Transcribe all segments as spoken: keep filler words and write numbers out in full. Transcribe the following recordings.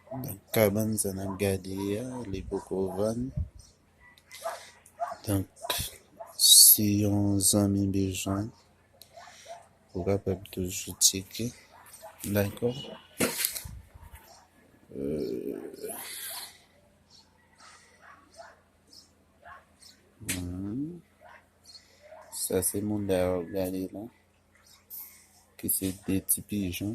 Donk, kabann sa n ap gade a, li poko vann. Donk, si yon zanmi bezwen, ou kapab toujou tcheke. Dakò? Euh, mhm. Sa se moun la w ap gade la, ki se de ti pijon.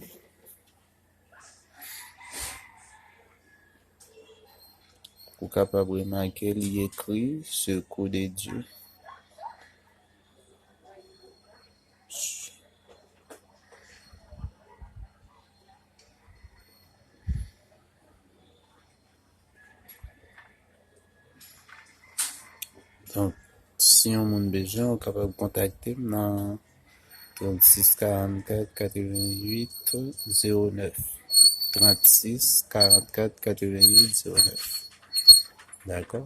Ou kapab remake li ekri Secours de Dieu. Donk, si yon moun bezwen, ou kapab kontakte m nan trannsis karannkat katrevennuit zewo nèf. Trannsis karannkat katrevennuit zewo nèf. Dakò?